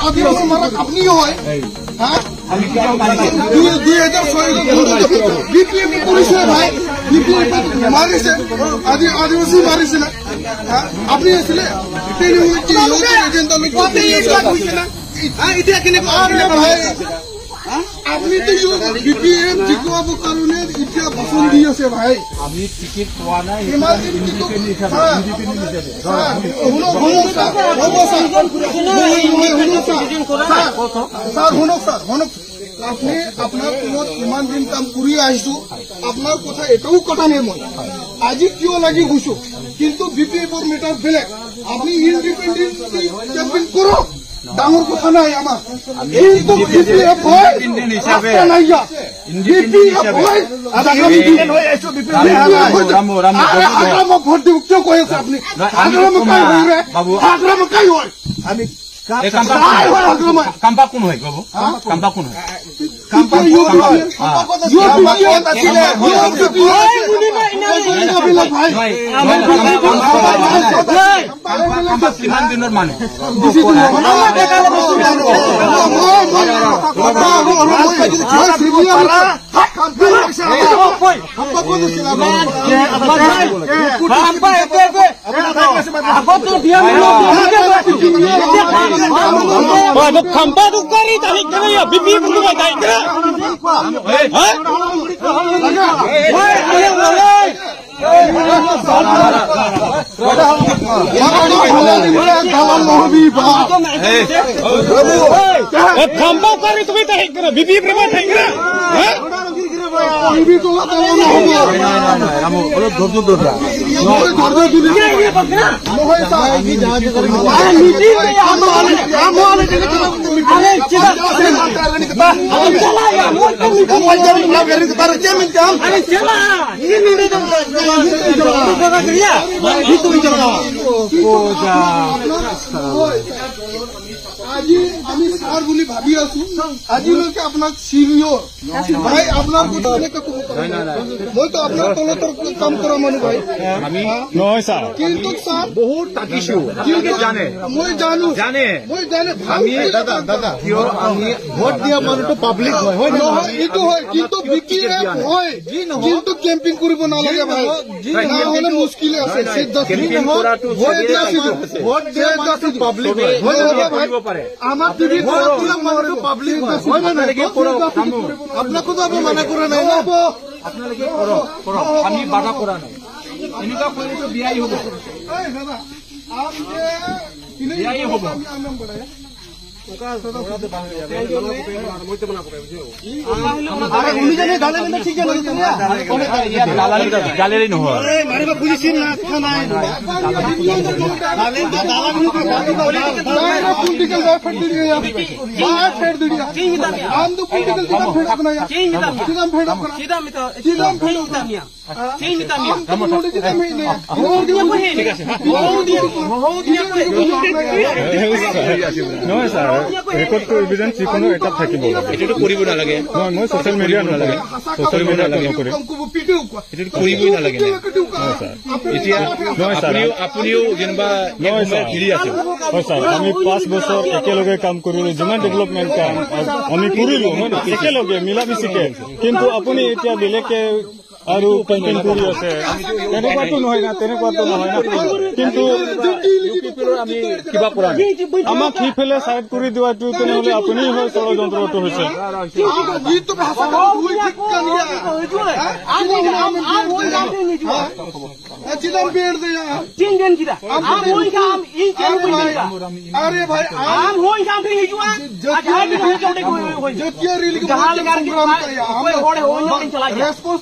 আদিবাসী মাৰক আপুনিও হয়। 2006 বিপিএফ কৰিছে ভাই, বিপিএফ মাৰিছে, আদিবাসী মাৰিছিলে, আপুনি আছিলে। আপুনিতো বিপিএফ জিকোৱাব কাৰণে এতিয়া ভাষণ দি আছে ভাই। আমি টিকিট পোৱা নাই। ছাৰ শুনক, ছাৰ শুনক, আপুনি আপোনাৰ তলত ইমান দিন কাম কৰি আহিছো, আপোনাৰ কথা এটাও কথা নাই। মই আজি কিয় লাগি গৈছো, কিন্তু বিপিএফৰ মেটাৰ বেলেগ। আপুনি ইণ্ডিপেণ্ডেণ্ট কেম্পেইন কৰক, ডাঙৰ কথা নাই আমাৰ। কিন্তু বিপিএফ হয় নাইয়া, বিপিএফ হয় হাগ্ৰামক ভোট দিব কিয় কৈ আছে আপুনি? হাগ্ৰামক কাই হয়? হাগ্ৰামক কাই হয়? আমি কাম্পা কোন হয় বাবু? কাম্পা কোন হয়? কিমান দিনৰ মানুহ? অলপ ধৈৰ্য ধৰা। আজি আমি ছাৰ বুলি ভাবি আছো, আজিলৈকে আপোনাক চিনিয়ৰ ভাই, আপোনাৰ কথা এনেকে ক'ব পাৰো? মইতো আপোনাৰ তলতৰ কাম কৰা মানুহ ভাই। নহয় ছাৰ, কিন্তু ছাৰ বহুত থাকিছো, জানে, মই জানো, জানে, মই জানে। আমি দাদা, দাদা, কিয় আমি ভোট দিয়া মানুহটো পাব্লিক হয়, হয় নহয়? এইটো হয়, কিন্তু বিপিএফ হয়, কিন্তু কেম্পিং কৰিব নালাগে ভাই, নহ'লে মুস্কিল আছে। ভোট দিয়া মানুহটো পাব্লিক হয়, আমাৰ টিভি পাব্লিক হয়, আপোনাকোতো আমি মানা কৰা নাই না। আপোনালোকে কৰক, কৰক, আমি বাধা কৰা নাই। এনেকুৱা কৰিলেতো বিয়াই হ'ব, বিয়াই হ'ব। দালালি নহয়। নহয় ছাৰ, ৰেকৰ্ডটো এভিডেন্স যিকোনো এটা থাকিব লাগে। এইটোতো কৰিব নালাগে। নহয়, মই ছচিয়েল মিডিয়া নকৰিম, ছচিয়েল মিডিয়া নকৰিম, এইটোতো কৰিবই নালাগে। এতিয়া আপুনিও যেনিবা ঘিৰি আছে। হয় ছাৰ, আমি 5 বছৰ একেলগে কাম কৰিলো, যিমান ডেভেলপমেণ্ট কাম আমি কৰিলো হয় একেলগে মিলামিচিকে, কিন্তু আপুনি এতিয়া বেলেগকে আৰু কেম্পেইন কৰি আছে, তেনেকুৱাতো নহয় না, তেনেকুৱাতো নহয় না। কিন্তু আমি কিবা কৰা নাই, আমাক সিফালে চাইড কৰি দিয়াটো তেনেহ'লে আপুনি হয় ষড়যন্ত্ৰটো হৈছে। ৰেসপন্স